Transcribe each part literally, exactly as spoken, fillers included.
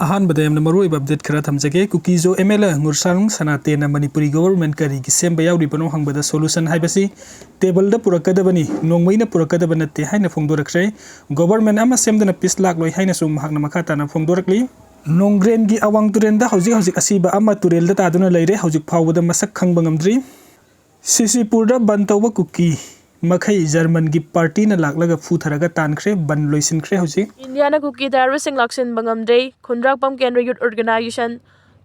ꯑꯍꯥꯟꯕꯗ ꯌꯥꯝꯅ ꯃꯔꯨꯑꯣꯏꯕ ꯑꯞꯗꯦꯠ ꯈꯔ ꯊꯝꯖꯒꯦ꯫ ꯀꯨꯀꯤꯖꯣ MLA ꯉꯨꯔꯁꯥꯡ ꯁꯅꯥꯇꯦꯟꯅ ꯃꯅꯤꯄꯨꯔꯤ ꯒꯣꯚꯔꯟꯃꯦꯟꯠ ꯀꯔꯤꯒꯤ ꯁꯦꯝꯕ ꯌꯥꯎꯔꯤꯕꯅꯣ ꯍꯪꯕꯗ ꯁꯣꯂꯨꯁꯟ ꯍꯥꯏꯕꯁꯤ ꯇꯦꯕꯜꯗ ꯄꯨꯔꯛꯀꯗꯕꯅꯤ, ꯅꯣꯡꯃꯩꯅ ꯄꯨꯔꯛꯀꯗꯕ ꯅꯠꯇꯦ ꯍꯥꯏꯅ ꯐꯣꯡꯗꯣꯔꯛꯈ꯭ꯔꯦ꯫ ꯒꯣꯚꯔꯟꯃꯦꯟꯠ ꯑꯃ ꯁꯦꯝꯗꯅ ꯄꯤꯁ ꯂꯥꯛꯂꯣꯏ ꯍꯥꯏꯅꯁꯨ ꯃꯍꯥꯛꯅ ꯃꯈꯥ ꯇꯥꯅ ꯐꯣꯡꯗꯣꯔꯛꯂꯤ꯫ ꯅꯣꯡꯒ꯭ꯔꯦꯟꯒꯤ ꯑꯋꯥꯡ ꯇꯨꯔꯦꯜꯗ ꯍꯧꯖꯤꯛ ꯍꯧꯖꯤꯛ ꯑꯁꯤꯕ ꯑꯃ ꯇꯨꯔꯦꯜꯗ ꯇꯥꯗꯨꯅ ꯂꯩꯔꯦ꯫ ꯍꯧꯖꯤꯛ ꯐꯥꯎꯕꯗ ꯃꯁꯛ ꯈꯪꯕ ꯉꯝꯗ꯭ꯔꯤ꯫ ꯁꯤꯁꯤꯄꯨꯔꯗ ꯕꯟ ꯇꯧꯕ ꯀꯨꯀꯤ ꯃꯈꯩ ꯖꯔꯃꯟꯒꯤ ꯄꯥꯔꯇꯤꯅ ꯂꯥꯛꯂꯒ ꯐꯨꯊꯔꯒ ꯇꯥꯟꯈ꯭ꯔꯦ꯫ ꯕꯟ ꯂꯣꯏꯁꯤꯟꯈ꯭ꯔꯦ ꯍꯧꯖꯤꯛ꯫ ꯏꯟꯗꯤꯌꯥꯅ ꯀꯨꯀꯤ ꯇꯦꯔꯣꯔꯤꯁꯁꯤꯡ ꯂꯥꯛꯁꯤꯟꯕ ꯉꯝꯗ꯭ꯔꯦ꯫ ꯈꯨꯟꯗ꯭ꯔꯥꯛꯄꯝ ꯀꯦꯟꯗ꯭ꯔ ꯌꯨꯠ ꯑꯣꯔꯒꯅꯥꯏꯖꯦꯁꯟ,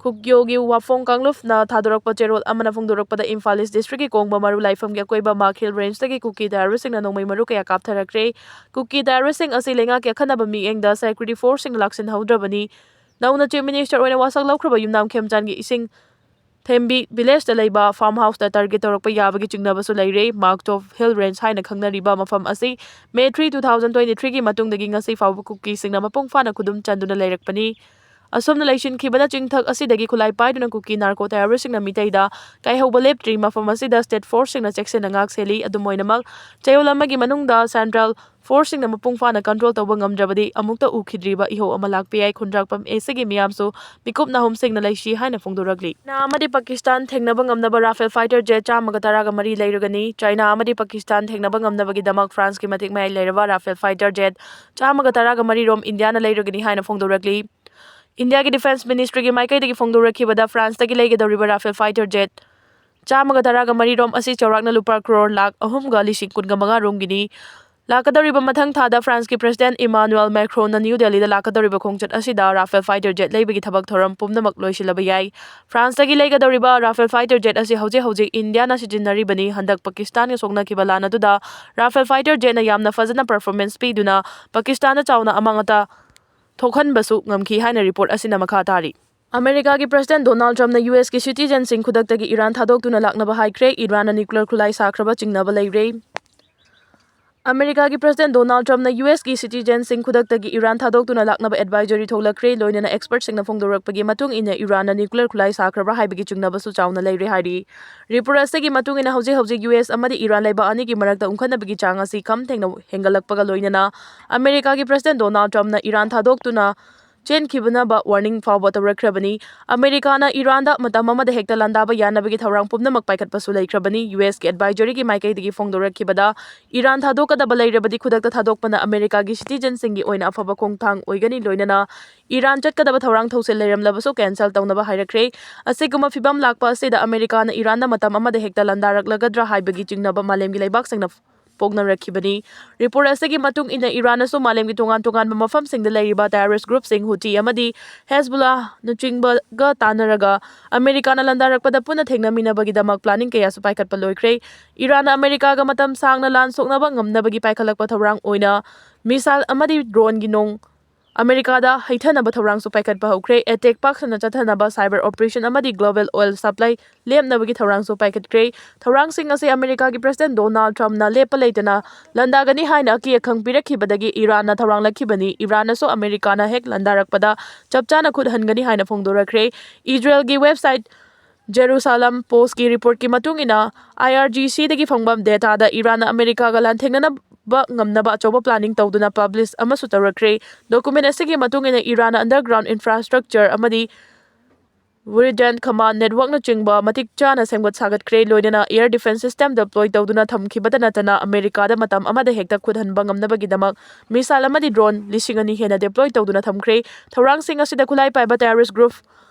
ꯈꯨꯛꯌꯣꯒꯤ ꯋꯥꯐꯣꯡ ꯀꯥꯡꯂꯨꯞꯅ ꯊꯥꯗꯣꯔꯛꯄ ꯆꯦꯔꯣꯜ ꯑꯃꯅ ꯐꯣꯡꯗꯣꯔꯛꯄꯗ ꯏꯝꯐꯥꯜ ꯏꯁ ꯗꯤꯁꯇ꯭ꯔꯤꯛꯀꯤ ꯀꯣꯡꯕ ꯃꯔꯨ ꯂꯥꯏꯐꯝꯒꯤ ꯑꯀꯣꯏꯕ ꯃꯥꯔꯛ ꯍꯤꯜ ꯔꯦꯟꯖꯇꯒꯤ ꯀꯨꯀꯤ ꯇꯦꯔꯣꯔꯤꯁꯁꯤꯡꯅ ꯅꯣꯡꯃꯩ ꯃꯔꯨ ꯀꯌꯥ ꯀꯥꯞꯊꯔꯛꯈ꯭ꯔꯦ꯫ ꯀꯨꯀꯤ ꯇꯦꯔꯣꯔꯤꯁꯁꯤꯡ ꯑꯁꯤ ꯂꯩꯉꯥꯛꯀꯤ ꯑꯈꯟꯅꯕ ꯃꯤꯠꯌꯦꯡꯗ ꯁꯦꯀ꯭ꯌꯨꯔꯤꯇꯤ ꯐꯣꯔꯁꯁꯤꯡꯅ ꯂꯥꯛꯁꯤꯟꯍꯧꯗ꯭ꯔꯕꯅꯤ꯫ ꯅꯧꯅ ꯆꯤꯐ ꯃꯤꯅꯤꯁꯇꯔ ꯑꯣꯏꯅ ꯋꯥꯁꯛ ꯂꯧꯈ꯭ꯔꯕ ꯌꯨꯝꯅꯥꯝ ꯈꯦꯝꯆꯥꯟꯒꯤ ꯏꯁꯤꯡ ꯊꯦꯝꯕꯤ ꯚꯤꯂꯦꯖꯇ ꯂꯩꯕ ꯐꯥꯔꯝ ꯍꯥꯎꯁꯇ ꯇꯥꯔꯒꯦꯠ ꯇꯧꯔꯛꯄ ꯌꯥꯕꯒꯤ ꯆꯤꯡꯅꯕꯁꯨ ꯂꯩꯔꯦ꯫ ꯃꯥꯔꯛ ꯇ꯭ꯋꯦꯜꯐ ꯍꯤꯜ ꯔꯦꯟꯖ ꯍꯥꯏꯅ ꯈꯪꯅꯔꯤꯕ ꯃꯐꯝ ꯑꯁꯤ May three, two thousand twenty ꯊ꯭ꯔꯤꯒꯤ ꯃꯇꯨꯡꯗꯒꯤ ꯉꯁꯤ ꯐꯥꯎꯕ ꯀꯨꯀꯤꯁꯤꯡꯅ ꯃꯄꯨꯡ ꯐꯥꯅ ꯈꯨꯗꯨꯝ ꯆꯟꯗꯨꯅ ꯂꯩꯔꯛꯄꯅꯤ꯫ ꯑꯁꯨꯝꯅ ꯂꯩꯁꯤꯟꯈꯤꯕꯅ ꯆꯤꯡꯊꯛ ꯑꯁꯤꯗꯒꯤ ꯈꯨꯠꯂꯥꯏ ꯄꯥꯏꯗꯨꯅ ꯀꯨꯀꯤ ꯅꯥꯔꯀꯣ ꯇꯦꯔꯣꯔꯤꯁꯁꯤꯡꯅ ꯃꯤꯇꯩꯗ ꯀꯥꯏꯍꯧꯕ ꯂꯦꯞꯇ꯭ꯔꯤ꯫ ꯃꯐꯝ ꯑꯁꯤꯗ ꯁ꯭ꯇꯦꯠ ꯐꯣꯔꯁꯁꯤꯡꯅ ꯆꯦꯛꯁꯤꯟꯅ ꯉꯥꯛ ꯁꯦꯜꯂꯤ꯫ ꯑꯗꯨꯝ ꯑꯣꯏꯅꯃꯛ, ꯆꯌꯣꯜ ꯑꯃꯒꯤ ꯃꯅꯨꯡꯗ ꯁꯦꯟꯇ꯭ꯔꯦꯜ ꯐꯣꯔꯁꯁꯤꯡꯅ ꯃꯄꯨꯡ ꯐꯥꯅ ꯀꯟꯇ꯭ꯔꯣꯜ ꯇꯧꯕ ꯉꯝꯗ꯭ꯔꯕꯗꯤ ꯑꯃꯨꯛꯇ ꯎꯈꯤꯗ꯭ꯔꯤꯕ ꯏꯍꯧ ꯑꯃ ꯂꯥꯛꯄ ꯌꯥꯏ꯫ ꯈꯨꯟꯗ꯭ꯔꯥꯛꯄꯝ ꯑꯦꯁꯤꯒꯤ ꯃꯤꯌꯥꯝꯁꯨ ꯃꯤꯀꯨꯞ ꯅꯥꯍꯨꯝ ꯁꯤꯡꯅ ꯂꯩꯁꯤ ꯍꯥꯏꯅ ꯐꯣꯡꯗꯣꯔꯛꯂꯤ꯫ ꯆꯥꯏꯅꯥ ꯑꯃꯗꯤ ꯄꯥꯀꯤꯁꯇꯥꯟ ꯊꯦꯡꯅꯕ ꯉꯝꯅꯕ ꯔꯥꯐꯦꯜ ꯐꯥꯏꯇꯔ ꯖꯦꯠ ꯆꯥꯝꯃꯒ ꯇꯔꯥꯒ ꯃꯔꯤ ꯂꯩꯔꯒꯅꯤ꯫ ꯆꯥꯏꯅꯥ ꯑꯃꯗꯤ ꯄꯥꯀꯤꯁꯇꯥꯟ ꯊꯦꯡꯅꯕ ꯉꯝꯅꯕꯒꯤꯗꯃꯛ ꯐ꯭ꯔꯥꯟꯁꯀꯤ ꯃꯇꯤꯛ ꯃꯌꯥꯏ ꯂꯩꯔꯕ ꯔꯥꯐꯦꯜ ꯐꯥꯏꯇꯔ ꯖꯦꯠ ꯆꯥꯝꯃꯒ ꯇꯔꯥꯒ ꯃꯔꯤ ꯔꯣꯝ ꯏꯟꯗꯤꯌꯥꯅ ꯂꯩꯔꯒꯅꯤ ꯍꯥꯏꯅ ꯐꯣꯡꯗꯣꯔꯛꯂꯤ꯫ ꯏꯟꯗꯤꯌꯥꯒꯤ ꯗꯤꯐꯦꯟꯁ ꯃꯤꯅꯤꯁꯇ꯭ꯔꯤꯒꯤ ꯃꯥꯏꯀꯩꯗꯒꯤ ꯐꯣꯡꯗꯣꯔꯛꯈꯤꯕꯗ ꯐ꯭ꯔꯥꯟꯁꯇꯒꯤ ꯂꯩꯒꯗꯧꯔꯤꯕ ꯔꯥꯐꯦꯜ ꯐꯥꯏꯇꯔ ꯖꯦꯠ ꯆꯥꯝꯃꯒ ꯇꯔꯥꯒ ꯃꯔꯤ ꯔꯣꯝ ꯑꯁꯤ ꯆꯥꯎꯔꯥꯛꯅ ꯂꯨꯄꯥ ꯀ꯭ꯔꯣꯔ ꯂꯥꯈ ꯑꯍꯨꯝꯒ ꯂꯤꯁꯤꯡ ꯀꯨꯟꯒ ꯃꯉꯥ ꯔꯣꯝꯒꯤꯅꯤ꯫ ꯂꯥꯛꯀꯗꯧꯔꯤꯕ ꯃꯊꯪ ꯊꯥꯗ ꯐ꯭ꯔꯥꯟꯁꯀꯤ ꯄ꯭ꯔꯦꯁꯤꯗꯦꯟꯠ ꯏꯃꯥꯅꯨꯑꯦꯜ ꯃꯦꯀ꯭ꯔꯣꯟꯅ ꯅ꯭ꯌꯨ ꯗꯦꯜꯂꯤꯗ ꯂꯥꯛꯀꯗꯧꯔꯤꯕ ꯈꯣꯡꯆꯠ ꯑꯁꯤꯗ ꯔꯥꯐꯦꯜ ꯐꯥꯏꯇꯔ ꯖꯦꯠ ꯂꯩꯕꯒꯤ ꯊꯕꯛ ꯊꯧꯔꯝ ꯄꯨꯝꯅꯃꯛ ꯂꯣꯏꯁꯤꯜꯂꯕ ꯌꯥꯏ꯫ ꯐ꯭ꯔꯥꯟꯁꯇꯒꯤ ꯂꯩꯒꯗꯧꯔꯤꯕ ꯔꯥꯐꯦꯜ ꯐꯥꯏꯇꯔ ꯖꯦꯠ ꯑꯁꯤ ꯍꯧꯖꯤꯛ ꯍꯧꯖꯤꯛ ꯏꯟꯗꯤꯌꯥꯅ ꯁꯤꯖꯤꯟꯅꯔꯤꯕꯅꯤ꯫ ꯍꯟꯗꯛ ꯄꯥꯀꯤꯁꯇꯥꯟꯒ ꯁꯣꯛꯅꯈꯤꯕ ꯂꯥꯟ ꯑꯗꯨꯗ ꯔꯥꯐꯦꯜ ꯐꯥꯏꯇꯔ ꯖꯦꯠꯅ ꯌꯥꯝꯅ ꯐꯖꯅ ꯄꯔꯐꯣꯔꯃꯦꯟꯁ ꯄꯤꯗꯨꯅ ꯄꯥꯀꯤꯁꯇꯥꯟꯗ ꯆꯥꯎꯅ ꯑꯃꯥꯡ ꯑꯇꯥ ꯊꯣꯛꯍꯟꯕꯁꯨ ꯉꯝꯈꯤ ꯍꯥꯏꯅ ꯔꯤꯄꯣꯔꯠ ꯑꯁꯤꯅ ꯃꯈꯥ ꯇꯥꯔꯤ꯫ ꯑꯃꯦꯔꯤꯀꯥꯒꯤ ꯄ꯭ꯔꯦꯁꯤꯗꯦꯟꯠ ꯗꯣꯅꯥꯜꯗ ꯇ꯭ꯔꯝꯞꯅ ꯌꯨ ꯑꯦꯁꯀꯤ ꯁꯤꯇꯤꯖꯦꯟꯁꯤꯡ ꯈꯨꯗꯛꯇꯒꯤ ꯏꯔꯥꯟ ꯊꯥꯗꯣꯛꯇꯨꯅ ꯂꯥꯛꯅꯕ ꯍꯥꯏꯈ꯭ꯔꯦ꯫ ꯏꯔꯥꯟꯅ ꯅ꯭ꯌꯨꯀ꯭ꯂꯤꯌꯔ ꯈꯨꯠꯂꯥꯏ ꯁꯥꯈ꯭ꯔꯕ ꯆꯤꯡꯅꯕ ꯂꯩꯔꯦ꯫ ꯑꯃꯦꯔꯤꯀꯥꯒꯤ ꯄ꯭ꯔꯦꯁꯤꯗꯦꯟꯠ ꯗꯣꯅꯥꯜꯗ ꯇ꯭ꯔꯝꯞꯅ ꯌꯨ ꯑꯦꯁꯀꯤ ꯁꯤꯇꯤꯖꯦꯟꯁꯤꯡ ꯈꯨꯗꯛꯇꯒꯤ ꯏꯔꯥꯟ ꯊꯥꯗꯣꯛꯇꯨꯅ ꯂꯥꯛꯅꯕ ꯑꯦꯗꯚꯥꯏꯖꯔꯤ ꯊꯣꯛꯂꯛꯈ꯭ꯔꯦ꯫ ꯂꯣꯏꯅꯅ ꯑꯦꯛꯁꯄꯔꯠꯁꯤꯡꯅ ꯐꯣꯡꯗꯣꯔꯛꯄꯒꯤ ꯃꯇꯨꯡ ꯏꯟꯅ ꯏꯔꯥꯟꯅ ꯅ꯭ꯌꯨꯀ꯭ꯂꯤꯌꯔ ꯈꯨꯠꯂꯥꯏ ꯁꯥꯈ꯭ꯔꯕ꯭ꯔꯥ ꯍꯥꯏꯕꯒꯤ ꯆꯤꯡꯅꯕꯁꯨ ꯆꯥꯎꯅ ꯂꯩꯔꯦ ꯍꯥꯏꯔꯤ꯫ ꯔꯤꯄꯣꯔꯠ ꯑꯁꯤꯒꯤ ꯃꯇꯨꯡ ꯏꯟꯅ ꯍꯧꯖꯤꯛ ꯍꯧꯖꯤꯛ ꯌꯨ ꯑꯦꯁ ꯑꯃꯗꯤ ꯏꯔꯥꯟ ꯂꯩꯕꯥꯛ ꯑꯅꯤꯒꯤ ꯃꯔꯛꯇ ꯎꯪꯈꯠꯅꯕꯒꯤ ꯆꯥꯡ ꯑꯁꯤ ꯈꯝ ꯊꯦꯡꯅ ꯍꯦꯟꯒꯠꯂꯛꯄꯒ ꯂꯣꯏꯅꯅ ꯑꯃꯦꯔꯤꯀꯥꯒꯤ ꯄ꯭ꯔꯦꯁꯤꯗꯦꯟꯠ ꯗꯣꯅꯥꯜꯗ ꯇ꯭ꯔꯝꯞꯅ ꯏꯔꯥꯟ ꯊꯥꯗꯣꯛꯇꯨꯅ ꯆꯦꯟꯈꯤꯕꯅꯕ warning ꯐꯥꯎꯕ ꯇꯧꯔꯛꯈ꯭ꯔꯕꯅꯤ꯫ ꯑꯃꯦꯔꯤꯀꯥꯅ ꯏꯔꯥꯟꯗ ꯃꯇꯝ ꯑꯃꯗ ꯍꯦꯛꯇ ꯂꯥꯟꯗꯥꯕ ꯌꯥꯅꯕꯒꯤ ꯊꯧꯔꯥꯡ ꯄꯨꯝꯅꯃꯛ ꯄꯥꯏꯈꯠꯄꯁꯨ ꯂꯩꯈ꯭ꯔꯕꯅꯤ꯫ ꯌꯨ ꯑꯦꯁꯀꯤ advisoryꯒꯤ ꯃꯥꯏꯀꯩꯗꯒꯤ ꯐꯣꯡꯗꯣꯔꯛꯈꯤꯕꯗ, ꯏꯔꯥꯟ ꯊꯥꯗꯣꯛꯀꯗꯕ ꯂꯩꯔꯕꯗꯤ ꯈꯨꯗꯛꯇ ꯊꯥꯗꯣꯛꯄꯅ ꯑꯃꯦꯔꯤꯀꯥꯒꯤ citizenꯁꯤꯡꯒꯤ ꯑꯣꯏꯅ ꯑꯐꯕ ꯈꯣꯡꯊꯥꯡ ꯑꯣꯏꯒꯅꯤ, ꯂꯣꯏꯅꯅ ꯏꯔꯥꯟ ꯆꯠꯀꯗꯕ ꯊꯧꯔꯥꯡ ꯊꯧꯁꯤꯜ ꯂꯩꯔꯝꯂꯕꯁꯨ cancel ꯇꯧꯅꯕ ꯍꯥꯏꯔꯛꯈ꯭ꯔꯦ꯫ ꯑꯁꯤꯒꯨꯝꯕ ꯐꯤꯚꯝ ꯂꯥꯛꯄ ꯑꯁꯤꯗ ꯑꯃꯦꯔꯤꯀꯥꯅ ꯏꯔꯥꯟꯗ ꯃꯇꯝ ꯑꯃꯗ ꯍꯦꯛꯇ ꯂꯥꯟꯗꯥꯔꯛꯂꯒꯗ꯭ꯔꯥ ꯍꯥꯏꯕꯒꯤ ꯆꯤꯡꯅꯕ ꯃꯥꯂꯦꯝꯒꯤ ꯂꯩꯕꯥꯛꯁꯤꯡꯅ ꯄꯣꯛꯅꯔꯛꯈꯤꯕꯅꯤ꯫ Report ꯑꯁꯤꯒꯤ ꯃꯇꯨꯡ ꯏꯟꯅ, ꯏꯔꯥꯟꯅꯁꯨ ꯃꯥꯂꯦꯝꯒꯤ ꯇꯣꯉꯥꯟ ꯇꯣꯉꯥꯟꯕ ꯃꯐꯝꯁꯤꯡꯗ ꯂꯩꯔꯤꯕ terrorist groupꯁꯤꯡ ꯍꯨꯇꯤ ꯑꯃꯗꯤ ꯍꯦꯖꯕꯨꯜꯂꯥꯅꯆꯤꯡꯕꯒ ꯇꯥꯟꯅꯔꯒ ꯑꯃꯦꯔꯤꯀꯥꯅ ꯂꯥꯟꯗꯥꯔꯛꯄꯗ ꯄꯨꯟꯅ ꯊꯦꯡꯅꯃꯤꯟꯅꯕꯒꯤꯗꯃꯛ planning ꯀꯌꯥꯁꯨ ꯄꯥꯏꯈꯠꯄ ꯂꯣꯏꯈ꯭ꯔꯦ꯫ ꯏꯔꯥꯟꯅ ꯑꯃꯦꯔꯤꯀꯥꯒ ꯃꯇꯝ ꯁꯥꯡꯅ ꯂꯥꯟ ꯁꯣꯛꯅꯕ ꯉꯝꯅꯕꯒꯤ ꯄꯥꯏꯈꯠꯂꯛꯄ ꯊꯧꯔꯥꯡ ꯑꯣꯏꯅ missile ꯑꯃꯗꯤ droneꯒꯤ ꯅꯣꯡ ꯑꯃꯦꯔꯤꯀꯥꯗ ꯍꯩꯊꯅꯕ ꯊꯧꯔꯥꯡꯁꯨ ꯄꯥꯏꯈꯠꯄ ꯍꯧꯈ꯭ꯔꯦ꯫ Attack ꯄꯥꯛ ꯁꯟꯅ ꯆꯠꯊꯅꯕ cyber operation ꯑꯃꯗꯤ global oil supply ꯂꯦꯞꯅꯕꯒꯤ ꯊꯧꯔꯥꯡꯁꯨ ꯄꯥꯏꯈꯠꯈ꯭ꯔꯦ꯫ ꯊꯧꯔꯥꯡꯁꯤꯡ ꯑꯁꯤ ꯑꯃꯦꯔꯤꯀꯥꯒꯤ President Donald Trumpꯅ ꯂꯦꯞꯄ ꯂꯩꯇꯅ ꯂꯥꯟꯗꯥꯒꯅꯤ ꯍꯥꯏꯅ ꯑꯀꯤ ꯑꯈꯪ ꯄꯤꯔꯛꯈꯤꯕꯗꯒꯤ ꯏꯔꯥꯟꯅ ꯊꯧꯔꯥꯡꯂꯛꯈꯤꯕꯅꯤ꯫ ꯏꯔꯥꯟꯅꯁꯨ ꯑꯃꯦꯔꯤꯀꯥꯅ ꯍꯦꯛ ꯂꯥꯟꯗꯥꯔꯛꯄꯗ ꯆꯞ ꯆꯥꯅ ꯈꯨꯠ ꯍꯟꯒꯅꯤ ꯍꯥꯏꯅ ꯐꯣꯡꯗꯣꯔꯛꯈ꯭ꯔꯦ꯫ ꯏꯖꯔꯦꯜꯒꯤ website Jerusalem Postꯀꯤ reportꯀꯤ ꯃꯇꯨꯡ ꯏꯟꯅ, IRGCꯗꯒꯤ ꯐꯪꯕ dataꯗ ꯏꯔꯥꯟꯅ ꯑꯃꯦꯔꯤꯀꯥꯒ ꯂꯥꯟꯊꯦꯡꯅꯅꯕ ꯉꯝꯅꯕ ꯑꯆꯧꯕ planning ꯇꯧꯗꯨꯅ publish ꯑꯃꯁꯨ ꯇꯧꯔꯛꯈ꯭ꯔꯦ꯫ Document ꯑꯁꯤꯒꯤ ꯃꯇꯨꯡ ꯏꯟꯅ, ꯏꯔꯥꯟꯅ underground infrastructure ꯑꯃꯗꯤ Virident command networkꯅꯆꯤꯡꯕ ꯃꯇꯤꯛ ꯆꯥꯅ ꯁꯦꯝꯒꯠ ꯁꯥꯒꯠꯈ꯭ꯔꯦ, ꯂꯣꯏꯅꯅ air defence system deploy ꯇꯧꯗꯨꯅ ꯊꯝꯈꯤꯕꯗ ꯅꯠꯇꯅ, ꯑꯃꯦꯔꯤꯀꯥꯗ ꯃꯇꯝ ꯑꯃꯗ ꯍꯦꯛꯇ ꯈꯨꯠꯍꯟꯕ ꯉꯝꯅꯕꯒꯤꯗꯃꯛ missile ꯑꯃꯗꯤ drone ꯂꯤꯁꯤꯡ ꯑꯅꯤ ꯍꯦꯟꯅ deploy ꯇꯧꯗꯨꯅ ꯊꯝꯈ꯭ꯔꯦ꯫ ꯊꯧꯔꯥꯡꯁꯤꯡ ꯑꯁꯤꯗ ꯈꯨꯠꯂꯥꯏ ꯄꯥꯏꯕ terrorist group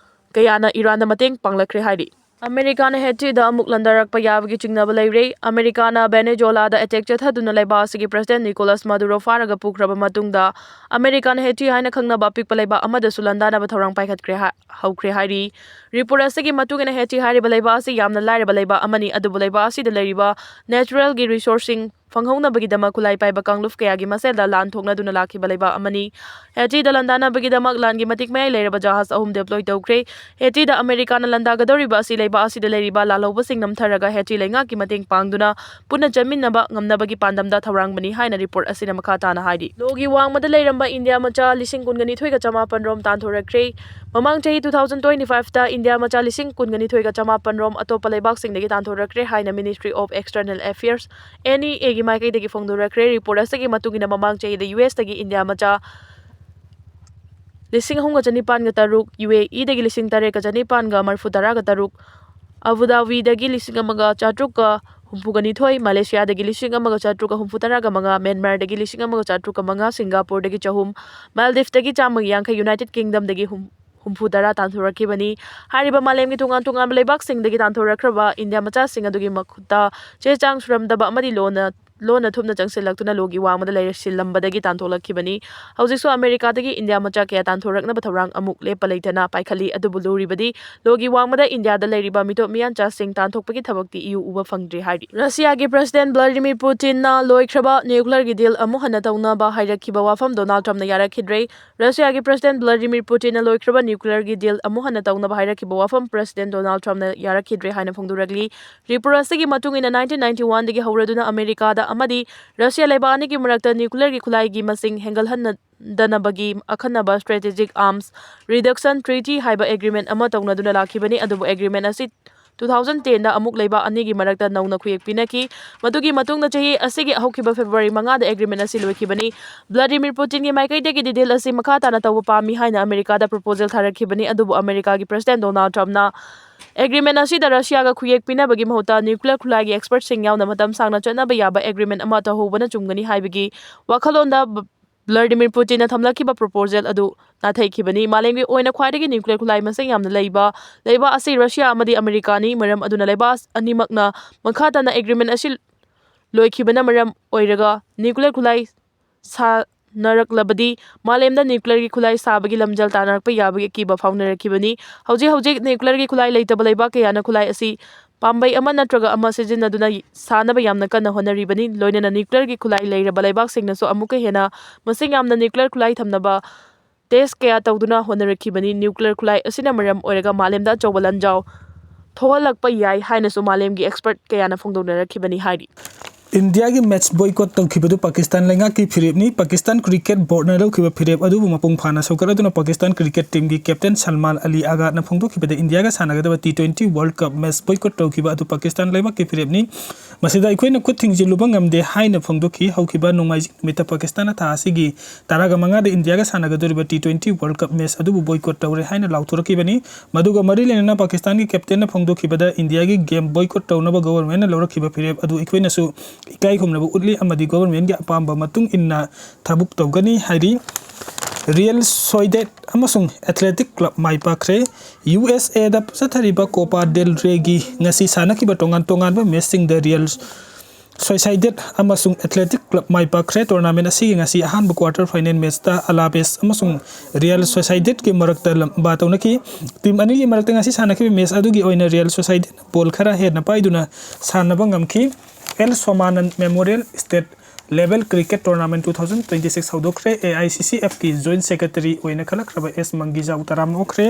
ꯀꯌꯥꯅ ꯏꯔꯥꯟꯗ ꯃꯇꯦꯡ ꯄꯥꯡꯂꯛꯈ꯭ꯔꯦ ꯍꯥꯏꯔꯤ꯫ ꯑꯃꯦꯔꯤꯀꯥꯅ ꯍꯦꯇꯤꯗ ꯑꯃꯨꯛ ꯂꯥꯟꯗꯥꯔꯛꯄ ꯌꯥꯕꯒꯤ ꯆꯤꯡꯅꯕ ꯂꯩꯔꯦ꯫ ꯑꯃꯦꯔꯤꯀꯥꯅ ꯚꯦꯅꯦꯖꯨꯋꯦꯂꯥꯗ attack ꯆꯠꯊꯗꯨꯅ ꯂꯩꯕꯥꯛ ꯑꯁꯤꯒꯤ President Nicolas Maduro ꯐꯥꯔꯒ ꯄꯨꯈ꯭ꯔꯕ ꯃꯇꯨꯡꯗ, ꯑꯃꯦꯔꯤꯀꯥꯅ ꯍꯦꯇꯤ ꯍꯥꯏꯅ ꯈꯪꯅꯕ ꯑꯄꯤꯛꯄ ꯂꯩꯕꯥꯛ ꯑꯃꯗꯁꯨ ꯂꯥꯟꯗꯥꯅꯕ ꯊꯧꯔꯥꯡ ꯄꯥꯏꯈꯠꯈ꯭ꯔꯦ ꯍꯥ-, ꯍꯧꯈ꯭ꯔꯦ ꯍꯥꯏꯔꯤ꯫ Report ꯑꯁꯤꯒꯤ ꯃꯇꯨꯡ ꯏꯟꯅ, ꯍꯦꯇꯤ ꯍꯥꯏꯔꯤꯕ ꯂꯩꯕꯥꯛ ꯑꯁꯤ ꯌꯥꯝꯅ ꯂꯥꯏꯔꯕ ꯂꯩꯕꯥꯛ ꯑꯃꯅꯤ, ꯑꯗꯨꯕꯨ ꯂꯩꯕꯥꯛ ꯑꯁꯤꯗ ꯂꯩꯔꯤꯕ naturalꯒꯤ resourceꯁꯤꯡ ꯐꯪꯍꯧꯅꯕꯒꯤꯗꯃꯛ ꯈꯨꯠꯂꯥꯏ ꯄꯥꯏꯕ ꯀꯥꯡꯂꯨꯞ ꯀꯌꯥꯒꯤ ꯃꯁꯦꯜꯗ ꯂꯥꯟ ꯊꯣꯛꯅꯗꯨꯅ ꯂꯥꯛꯈꯤꯕ ꯂꯩꯕꯥꯛ ꯑꯃꯅꯤ꯫ ꯍꯦꯇꯤꯗ ꯂꯥꯟꯗꯥꯅꯕꯒꯤꯗꯃꯛ ꯂꯥꯟꯒꯤ ꯃꯇꯤꯛ ꯃꯌꯥꯏ ꯂꯩꯔꯕ ꯖꯍꯥꯖ ꯑꯍꯨꯝ deploy ꯇꯧꯈ꯭ꯔꯦ꯫ ꯍꯦꯇꯤꯗ ꯑꯃꯦꯔꯤꯀꯥꯅ ꯂꯥꯟꯗꯥꯒꯗꯧꯔꯤꯕ ꯑꯁꯤ ꯂꯩꯕꯥꯛ ꯑꯁꯤꯗ ꯂꯩꯔꯤꯕ ꯂꯥꯜꯍꯧꯕꯁꯤꯡ ꯅꯝꯊꯔꯒ ꯍꯦꯇꯤ ꯂꯩꯉꯥꯛꯀꯤ ꯃꯇꯦꯡ ꯄꯥꯡꯗꯨꯅ ꯄꯨꯟꯅ ꯆꯠꯃꯤꯟꯅꯕ ꯉꯝꯅꯕꯒꯤ ꯄꯥꯟꯗꯝꯗ ꯊꯧꯔꯥꯡꯕꯅꯤ ꯍꯥꯏꯅ report ꯑꯁꯤꯅ ꯃꯈꯥ ꯇꯥꯅ ꯍꯥꯏꯔꯤ꯫ ꯂꯣꯒꯤ ꯋꯥꯡꯃꯗ ꯂꯩꯔꯝꯕ ꯏꯟꯗꯤꯌꯥ ꯃꯆꯥ ꯂꯤꯁꯤꯡ ꯀꯨꯟꯒ ꯅꯤꯊꯣꯏꯒ ꯆꯃꯥꯄꯟ ꯔꯣꯝ ꯇꯥꯟꯊꯣꯔꯛꯈ꯭ꯔꯦ꯫ ꯃꯃꯥꯡ ꯆꯍꯤ two thousand twenty fiveꯇ ꯏꯟꯗꯤꯌꯥ ꯃꯆꯥ ꯂꯤꯁꯤꯡ ꯀꯨꯟꯒ ꯅꯤꯊꯣꯏꯒ ꯆꯃꯥꯄꯟ ꯔꯣꯝ ꯑꯇꯣꯞꯄ ꯂꯩꯕꯥꯛꯁꯤꯡꯗꯒꯤ ꯇꯥꯟꯊꯣꯔꯛꯈ꯭ꯔꯦ ꯍꯥꯏꯅ Ministry of External Affairs, NEAꯒꯤ ꯃꯥꯏꯀꯩꯗꯒꯤ ꯐꯣꯡꯗꯣꯔꯛꯈ꯭ꯔꯦ꯫ Report ꯑꯁꯤꯒꯤ ꯃꯇꯨꯡ ꯏꯟꯅ, ꯃꯃꯥꯡ ꯆꯍꯤꯗ ꯌꯨ ꯑꯦꯁꯇꯒꯤ ꯏꯟꯗꯤꯌꯥ ꯃꯆꯥ ꯂꯤꯁꯤꯡ ꯑꯍꯨꯝꯒ ꯆꯅꯤꯄꯥꯟꯒ ꯇꯔꯨꯛ, ꯌꯨ ꯑꯦ ꯏꯗꯒꯤ ꯂꯤꯁꯤꯡ ꯇꯔꯦꯠꯀ ꯆꯅꯤꯄꯥꯟꯒ ꯃꯔꯤꯐꯨ ꯇꯔꯥꯒ ꯇꯔꯨꯛ, ꯑꯕꯨ ꯙꯥꯕꯤꯗꯒꯤ ꯂꯤꯁꯤꯡ ꯑꯃꯒ ꯆꯥꯇ꯭ꯔꯨꯛꯀ ꯍꯨꯝꯐꯨꯒ ꯅꯤꯊꯣꯏ, ꯃꯂꯦꯁꯤꯌꯥꯗꯒꯤ ꯂꯤꯁꯤꯡ ꯑꯃꯒ ꯆꯥꯇ꯭ꯔꯨꯛꯀ ꯍꯨꯝꯐꯨ ꯇꯔꯥꯒ ꯃꯉꯥ, ꯃ꯭ꯌꯥꯟꯃꯥꯔꯗꯒꯤ ꯂꯤꯁꯤꯡ ꯑꯃꯒ ꯆꯥꯇ꯭ꯔꯨꯛꯀ ꯃꯉꯥ, ꯁꯤꯡꯒꯥꯄꯨꯔꯗꯒꯤ ꯆꯍꯨꯝ, ꯃꯥꯜꯗꯤꯞꯇꯒꯤ ꯆꯥꯝꯃꯒ ꯌꯥꯡꯈꯩ, ꯌꯨꯅꯥꯏꯇꯦꯗ ꯀꯤꯡꯗꯝꯗꯒꯤ ꯍꯨꯝ-, ꯍꯨꯝꯐꯨ ꯇꯔꯥ ꯇꯥꯟꯊꯣꯔꯛꯈꯤꯕꯅꯤ꯫ ꯍꯥꯏꯔꯤꯕ ꯃꯥꯂꯦꯝꯒꯤ ꯇꯣꯉꯥꯟ ꯇꯣꯉꯥꯟꯕ ꯂꯩꯕꯥꯛꯁꯤꯡꯗꯒꯤ ꯇꯥꯟꯊꯣꯔꯛꯈ꯭ꯔꯕ ꯏꯟꯗꯤꯌꯥ ꯃꯆꯥꯁꯤꯡ ꯑꯗꯨꯒꯤ ꯃꯈꯨꯠꯇ ꯆꯦ ꯆꯥꯡ ꯁꯨꯔꯝꯗꯕ ꯑꯃꯗꯤ ꯂꯣꯟꯅ, ꯂꯣꯟꯅ ꯊꯨꯞꯅ ꯆꯪꯁꯤꯜꯂꯛꯇꯨꯅ ꯂꯣꯒꯤ ꯋꯥꯡꯃꯗ ꯂꯩꯁꯤꯜꯂꯝꯕꯗꯒꯤ ꯇꯥꯟꯊꯣꯛꯂꯛꯈꯤꯕꯅꯤ꯫ ꯍꯧꯖꯤꯛꯁꯨ ꯑꯃꯦꯔꯤꯀꯥꯗꯒꯤ ꯏꯟꯗꯤꯌꯥ ꯃꯆꯥ ꯀꯌꯥ ꯇꯥꯟꯊꯣꯔꯛꯅꯕ ꯊꯧꯔꯥꯡ ꯑꯃꯨꯛ ꯂꯦꯞꯄ ꯂꯩꯇꯅ ꯄꯥꯏꯈꯠꯂꯤ꯫ ꯑꯗꯨꯕꯨ ꯂꯨꯔꯤꯕꯗꯤ ꯂꯣꯒꯤ ꯋꯥꯡꯃꯗ ꯏꯟꯗꯤꯌꯥꯗ ꯂꯩꯔꯤꯕ ꯃꯤꯇꯣꯞ ꯃꯤꯌꯥꯟꯆꯥꯁꯤꯡ ꯇꯥꯟꯊꯣꯛꯄꯒꯤ ꯊꯕꯛꯇꯤ ꯏꯎ ꯎꯕ ꯐꯪꯗ꯭ꯔꯤ ꯍꯥꯏꯔꯤ꯫ ꯔꯁꯤꯌꯥꯒꯤ ꯄ꯭ꯔꯁꯤꯗꯦꯟ ꯚ꯭ꯂꯥꯗꯤꯃꯤꯔ ꯄꯨꯇꯤꯟꯅ ꯂꯣꯏꯈ꯭ꯔꯕ ꯅ꯭ꯌꯨꯀ꯭ꯂꯤꯌꯔꯒꯤ ꯗꯤꯜ ꯑꯃꯨꯛ ꯍꯟꯅ ꯇꯧꯅꯕ ꯍꯥꯏꯔꯛꯈꯤꯕ ꯋꯥꯐꯝ ꯗꯣꯅꯥꯜꯗ ꯇ꯭ꯔꯝꯞꯅ ꯌꯥꯔꯛꯈꯤꯗ꯭ꯔꯦ꯫ ꯔꯁꯤꯌꯥꯒꯤ ꯄ꯭ꯔꯁꯤꯗꯦꯟ ꯚ꯭ꯂꯥꯗꯤꯃꯤꯔ ꯄꯨꯇꯤꯟꯅ ꯂꯣꯏꯈ꯭ꯔꯕ ꯅ꯭ꯌꯨꯀ꯭ꯂꯤꯌꯔꯒꯤ ꯗꯤꯜ ꯑꯃꯨꯛ ꯍꯟꯅ ꯇꯧꯅꯕ ꯍꯥꯏꯔꯛꯈꯤꯕ ꯋꯥꯐꯝ ꯄ꯭ꯔꯁꯤꯗꯦꯟ ꯗꯣꯅꯥꯜꯗ ꯇ꯭ꯔꯝꯞꯅ ꯌꯥꯔꯛꯈꯤꯗ꯭ꯔꯦ ꯍꯥꯏꯅ ꯐꯣꯡꯗꯣꯔꯛꯂꯤ꯫ ꯔꯤꯄꯣꯔꯠ ꯑꯁꯤꯒꯤ ꯃꯇꯨꯡ ꯏꯟꯅ, ꯅꯥꯏꯟꯇꯤꯟ ꯅꯥꯏꯟꯇꯤ ꯋꯥꯟꯗꯒꯤ ꯍꯧꯔꯗꯨꯅ ꯑꯃꯦꯔꯤꯀꯥꯗ ꯑꯃꯗꯤ ꯔꯁꯤꯌꯥ ꯂꯩꯕꯥꯛ ꯑꯅꯤꯒꯤ ꯃꯔꯛꯇ ꯅ꯭ꯌꯨꯀ꯭ꯂꯤꯌꯔꯒꯤ ꯈꯨꯠꯂꯥꯏꯒꯤ ꯃꯁꯤꯡ ꯍꯦꯟꯒꯠꯍꯟꯗꯅꯕꯒꯤ ꯑꯈꯟꯅꯕ Strategic Arms Reduction Treaty ꯍꯥꯏꯕ ꯑꯦꯒ꯭ꯔꯤꯃꯦꯟ ꯑꯃ ꯇꯧꯅꯗꯨꯅ ꯂꯥꯛꯈꯤꯕꯅꯤ꯫ ꯑꯗꯨꯕꯨ ꯑꯦꯒ꯭ꯔꯤꯃꯦꯟ ꯑꯁꯤ ꯇꯨ ꯊꯥꯎꯖꯟ ꯇꯦꯟꯗ ꯑꯃꯨꯛ ꯂꯩꯕꯥꯛ ꯑꯅꯤꯒꯤ ꯃꯔꯛꯇ ꯅꯧꯅ ꯈꯨꯌꯦꯛ ꯄꯤꯅꯈꯤ꯫ ꯃꯗꯨꯒꯤ ꯃꯇꯨꯡꯗ ꯆꯍꯤ ꯑꯁꯤꯒꯤ ꯍꯧꯈꯤꯕ ꯐꯦꯕ꯭ꯔꯨꯋꯥꯔꯤ ꯃꯉꯥꯗ ꯑꯦꯒ꯭ꯔꯤꯃꯦꯟ ꯑꯁꯤ ꯂꯣꯏꯈꯤꯕꯅꯤ꯫ ꯚ꯭ꯂꯥꯗꯤꯃꯤꯔ ꯄꯨꯇꯤꯟꯒꯤ ꯃꯥꯏꯀꯩꯗꯒꯤꯗꯤ ꯗꯤꯜ ꯑꯁꯤ ꯃꯈꯥ ꯇꯥꯅ ꯇꯧꯕ ꯄꯥꯝꯃꯤ ꯍꯥꯏꯅ ꯑꯃꯦꯔꯤꯀꯥꯗ ꯄ꯭ꯔꯣꯄꯣꯖꯦꯜ ꯊꯥꯔꯛꯈꯤꯕꯅꯤ, ꯑꯗꯨꯕꯨ ꯑꯃꯦꯔꯤꯀꯥꯒꯤ ꯄ꯭ꯔꯁꯤꯗꯦꯟ ꯗꯣꯅꯥꯜꯗ ꯇ꯭ꯔꯝꯞꯅ ꯑꯦꯒ꯭ꯔꯤꯃꯦꯟ ꯑꯁꯤꯗ ꯔꯁꯤꯌꯥꯒ ꯈꯨꯌꯦꯛ ꯄꯤꯅꯕꯒꯤ ꯃꯍꯨꯠꯇ ꯅ꯭ꯌꯨꯀ꯭ꯂꯤꯌꯔ ꯈꯨꯠꯂꯥꯏꯒꯤ ꯑꯦꯛꯁꯄꯔꯠꯁꯤꯡ ꯌꯥꯎꯅ ꯃꯇꯝ ꯁꯥꯡꯅ ꯆꯠꯅꯕ ꯌꯥꯕ ꯑꯦꯒ꯭ꯔꯤꯃꯦꯟ ꯑꯃ ꯇꯧꯍꯧꯕꯅ ꯆꯨꯝꯒꯅꯤ ꯍꯥꯏꯕꯒꯤ ꯋꯥꯈꯜꯂꯣꯟꯗ ꯚ-, ꯚ꯭ꯂꯥꯗꯤꯃꯤꯔ ꯄꯨꯇꯤꯟꯅ ꯊꯝꯂꯛꯈꯤꯕ ꯄ꯭ꯔꯣꯄꯣꯖꯦꯜ ꯑꯗꯨ ꯅꯥꯊꯩꯈꯤꯕꯅꯤ꯫ ꯃꯥꯂꯦꯝꯒꯤ ꯑꯣꯏꯅ ꯈ꯭ꯋꯥꯏꯗꯒꯤ ꯅ꯭ꯌꯨꯀ꯭ꯂꯤꯌꯔ ꯈꯨꯠꯂꯥꯏ ꯃꯁꯤꯡ ꯌꯥꯝꯅ ꯂꯩꯕ ꯂꯩꯕꯥꯛ ꯑꯁꯤ ꯔꯁꯤꯌꯥ ꯑꯃꯗꯤ ꯑꯃꯦꯔꯤꯀꯥꯅꯤ꯫ ꯃꯔꯝ ꯑꯗꯨꯅ ꯂꯩꯕꯥꯛ ꯑꯅꯤꯃꯛꯅ ꯃꯈꯥ ꯇꯥꯅ ꯑꯦꯒ꯭ꯔꯤꯃꯦꯟ ꯑꯁꯤ ꯂꯣꯏꯈꯤꯕꯅ ꯃꯔꯝ ꯑꯣꯏꯔꯒ ꯅ꯭ꯌꯨꯀ꯭ꯂꯤꯌꯔ ꯈꯨꯠꯂꯥꯏ ꯁꯥꯟꯅꯔꯛꯂꯕꯗꯤ ꯃꯥꯂꯦꯝꯗ ꯅ꯭ꯌꯨꯀ꯭ꯂꯤꯌꯔꯒꯤ ꯈꯨꯠꯂꯥꯏ ꯁꯥꯕꯒꯤ ꯂꯝꯖꯦꯜ ꯇꯥꯟꯅꯔꯛꯄ ꯌꯥꯕꯒꯤ ꯑꯀꯤꯕ ꯐꯥꯎꯅꯔꯛꯈꯤꯕꯅꯤ꯫ ꯍꯧꯖꯤꯛ ꯍꯧꯖꯤꯛ ꯅ꯭ꯌꯨꯀ꯭ꯂꯤꯌꯔꯒꯤ ꯈꯨꯠꯂꯥꯏ ꯂꯩꯇꯕ ꯂꯩꯕꯥꯛ ꯀꯌꯥꯅ ꯈꯨꯠꯂꯥꯏ ꯑꯁꯤ ꯄꯥꯝꯕꯩ ꯑꯃ ꯅꯠꯇ꯭ꯔꯒ ꯑꯃ ꯁꯤꯖꯤꯟꯅꯗꯨꯅ ꯁꯥꯅꯕ ꯌꯥꯝꯅ ꯀꯟꯅ ꯍꯣꯠꯅꯔꯤꯕꯅꯤ꯫ ꯂꯣꯏꯅꯅ ꯅ꯭ꯌꯨꯀ꯭ꯂꯤꯌꯔꯒꯤ ꯈꯨꯠꯂꯥꯏ ꯂꯩꯔꯕ ꯂꯩꯕꯥꯛꯁꯤꯡꯅꯁꯨ ꯑꯃꯨꯛꯀ ꯍꯦꯟꯅ ꯃꯁꯤꯡ ꯌꯥꯝꯅ ꯅ꯭ꯌꯨꯀ꯭ꯂꯤꯌꯔ ꯈꯨꯠꯂꯥꯏ ꯊꯝꯅꯕ ꯇꯦꯁ ꯀꯌꯥ ꯇꯧꯗꯨꯅ ꯍꯣꯠꯅꯔꯛꯈꯤꯕꯅꯤ꯫ ꯅ꯭ꯌꯨꯀ꯭ꯂꯤꯌꯔ ꯈꯨꯠꯂꯥꯏ ꯑꯁꯤꯅ ꯃꯔꯝ ꯑꯣꯏꯔꯒ ꯃꯥꯂꯦꯝꯗ ꯑꯆꯧꯕ ꯂꯥꯟꯖꯥꯎ ꯊꯣꯛꯍꯜꯂꯛꯄ ꯌꯥꯏ ꯍꯥꯏꯅꯁꯨ ꯃꯥꯂꯦꯝꯒꯤ ꯑꯦꯛꯁꯄꯔꯠ ꯀꯌꯥꯅ ꯐꯣꯡꯗꯣꯛꯅꯔꯛꯈꯤꯕꯅꯤ ꯍꯥꯏꯔꯤ꯫ ꯏꯟꯗꯤꯌꯥꯒꯤ ꯃꯦꯠꯆ ꯕꯣꯏꯀꯣꯠ ꯇꯧꯈꯤꯕꯗꯨ ꯄꯥꯀꯤꯁꯇꯥꯟ ꯂꯩꯉꯥꯛꯀꯤ ꯐꯤꯔꯦꯞꯅꯤ꯫ ꯄꯥꯀꯤꯁꯇꯥꯟ ꯀ꯭ꯔꯤꯀꯦꯠ ꯕꯣꯔꯗꯅ ꯂꯧꯈꯤꯕ ꯐꯤꯔꯦꯞ ꯑꯗꯨꯕꯨ ꯃꯄꯨꯡ ꯐꯥꯅ ꯁꯧꯒꯠꯂꯗꯨꯅ ꯄꯥꯀꯤꯁꯇꯥꯟ ꯀ꯭ꯔꯤꯀꯦꯠ ꯇꯤꯝꯒꯤ ꯀꯦꯞꯇꯦꯟ ꯁꯜꯃꯥꯟ ꯑꯂꯤ ꯑꯥꯒꯥꯠꯅ ꯐꯣꯡꯗꯣꯛꯈꯤꯕꯗ ꯏꯟꯗꯤꯌꯥꯒ ꯁꯥꯟꯅꯒꯗꯕ T twenty world cup match boycott ꯇꯧꯈꯤꯕ ꯑꯗꯨ ꯄꯥꯀꯤꯁꯇꯥꯟ ꯂꯩꯕꯥꯛꯀꯤ ꯐꯤꯔꯦꯞꯅꯤ꯫ ꯃꯁꯤꯗ ꯑꯩꯈꯣꯏꯅ ꯈꯨꯠ ꯊꯤꯡꯖꯤꯜꯂꯨꯕ ꯉꯝꯗꯦ ꯍꯥꯏꯅ ꯐꯣꯡꯗꯣꯛꯈꯤ꯫ ꯍꯧꯈꯤꯕ ꯅꯣꯡꯃꯥꯏꯖꯤꯡ ꯅꯨꯃꯤꯠꯇ ꯄꯥꯀꯤꯁꯇꯥꯟꯅ ꯊꯥ ꯑꯁꯤꯒꯤ ꯇꯔꯥꯒ ꯃꯉꯥꯗ ꯏꯟꯗꯤꯌꯥꯒ ꯁꯥꯟꯅꯒꯗꯧꯔꯤꯕ T twenty World Cup match ꯑꯗꯨꯕꯨ boycott ꯇꯧꯔꯦ ꯍꯥꯏꯅ ꯂꯥꯎꯊꯣꯔꯛꯈꯤꯕꯅꯤ꯫ ꯃꯗꯨꯒ ꯃꯔꯤ ꯂꯩꯅꯅ ꯄꯥꯀꯤꯁꯇꯥꯟꯒꯤ captainꯅ ꯐꯣꯡꯗꯣꯛꯈꯤꯕꯗ ꯏꯟꯗꯤꯌꯥꯒꯤ game boycott ꯇꯧꯅꯕ governmentꯅ ꯂꯧꯔꯛꯈꯤꯕ ꯐꯤꯔꯦꯞ ꯑꯗꯨ ꯑꯩꯈꯣꯏꯅꯁꯨ ꯏꯀꯥꯏ ꯈꯨꯝꯅꯕ ꯎꯠꯂꯤ ꯑꯃꯗꯤ governmentꯀꯤ ꯑꯄꯥꯝꯕ ꯃꯇꯨꯡ ꯏꯟꯅ ꯊꯕꯛ ꯇꯧꯒꯅꯤ ꯍꯥꯏꯔꯤ꯫ Real Sociedad ꯑꯃꯁꯨꯡ Athletic Club ꯃꯥꯏ ꯄꯥꯛꯈ꯭ꯔꯦ꯫ USAꯗ ꯆꯠꯊꯔꯤꯕ Copa del Reyꯒꯤ ꯉꯁꯤ ꯁꯥꯟꯅꯈꯤꯕ ꯇꯣꯉꯥꯟ ꯇꯣꯉꯥꯟꯕ matchꯁꯤꯡꯗ Real Sociedad ꯑꯃꯁꯨꯡ Athletic Club ꯃꯥꯏ ꯄꯥꯛꯈ꯭ꯔꯦ꯫ Tournament ꯑꯁꯤꯒꯤ ꯉꯁꯤ ꯑꯍꯥꯟꯕ quarter final matchꯇ Alaves ꯑꯃꯁꯨꯡ Real Sociedadꯀꯤ ꯃꯔꯛꯇ ꯂꯝꯕꯥ ꯇꯧꯅꯈꯤ꯫ Team ꯑꯅꯤꯒꯤ ꯃꯔꯛꯇ ꯉꯁꯤ ꯁꯥꯟꯅꯈꯤꯕ match ꯑꯗꯨꯒꯤ ꯑꯣꯏꯅ Real Sociedadꯅ ball ꯈꯔ ꯍꯦꯟꯅ ꯄꯥꯏꯗꯨꯅ ꯁꯥꯟꯅꯕ ꯉꯝꯈꯤ꯫ L Somanand Memorial State Level Cricket Tournament two thousand twenty six ꯍꯧꯗꯣꯛꯈ꯭ꯔꯦ꯫ AICCFꯀꯤ Joint Secretary ꯑꯣꯏꯅ ꯈꯜꯂꯛꯈ꯭ꯔꯕ ꯑꯦꯁ ꯃꯪꯒꯤꯖꯥꯎ ꯇꯔꯥꯝꯅ ꯑꯣꯛꯈ꯭ꯔꯦ꯫